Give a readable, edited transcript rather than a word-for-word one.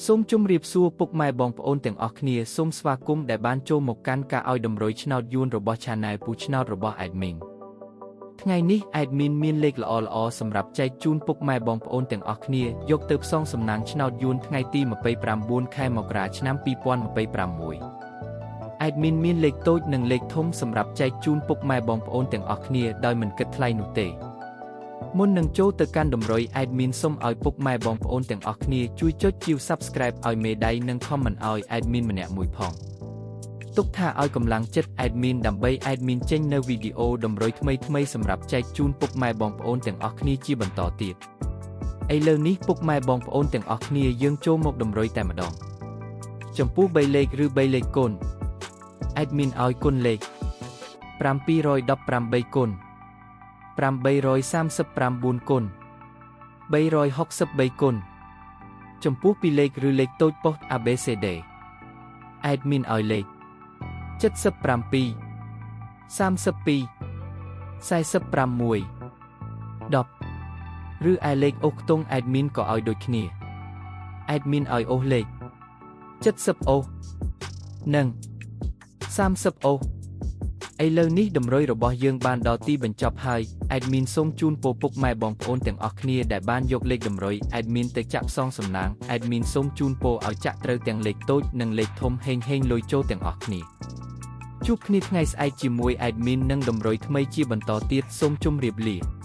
សូមជម្រាបសួរពុកម៉ែបងប្អូនទាំងអស់គ្នាសូមស្វាគមន៍ដែលបានចូលមកកាន់ការឲ្យតម្រុយឆ្នោតយួនរបស់ Channel ពូឆ្នោតរបស់ Admin ថ្ងៃនេះ Admin មានលេខល្អៗសម្រាប់ចែកជូនពុកម៉ែបងប្អូនទាំងអស់គ្នាយកទៅផ្សងសំណាងឆ្នោតយួនថ្ងៃទី29ខែមករាឆ្នាំ2026 Admin មានលេខតូចនិងលេខធំសម្រាប់ចែកជូនពុកម៉ែបងប្អូនទាំងអស់គ្នាដោយមិនគិតថ្លៃនោះទេ មុននឹងចូលទៅកាន់តម្រុយ admin សូមឲ្យពុកម៉ែបងប្អូនទាំងអស់គ្នាជួយចុចជាវ Subscribe ឲ្យមេដៃនិង Comment ឲ្យ admin ម្នាក់មួយផងទុកថាឲ្យកម្លាំងចិត្ត admin ដើម្បី admin ចេញនៅវីដេអូតម្រុយថ្មីៗសម្រាប់ចែកជូនពុកម៉ែបងប្អូនទាំងអស់គ្នាជាបន្តទៀតឥឡូវនេះពុកម៉ែបងប្អូនទាំងអស់គ្នាយើងចូលមកតម្រុយតែម្ដងចំពោះ3លេខឬ3លេខគុណ admin ឲ្យគុណលេខ718គុណ839គុណ363គុណចំពោះពីរលេខឬលេខតូចប៉ុស្តិ៍ ABCD admin ឲ្យលេខ77 32 46 10ឬឯលេខអូសខ្ទង់ admin ក៏ឲ្យដូចគ្នា admin ឲ្យអូសលេខ70អូសនិង30អូសឥឡូវនេះតម្រុយរបស់យើងបានដល់ទីបញ្ចប់ហើយ admin សូមជូនពរពុកម៉ែបងប្អូនទាំងអស់គ្នាដែលបានយកលេខតម្រុយ admin ទៅចាក់ផ្សងសំណាង admin សូមជូនពរឲ្យចាក់ត្រូវទាំងលេខតូចនិងលេខធំហេងហេងលុយចូលទាំងអស់គ្នាជួបគ្នាថ្ងៃស្អែកជាមួយ admin និងតម្រុយថ្មីជាបន្តទៀតសូមជម្រាបលា។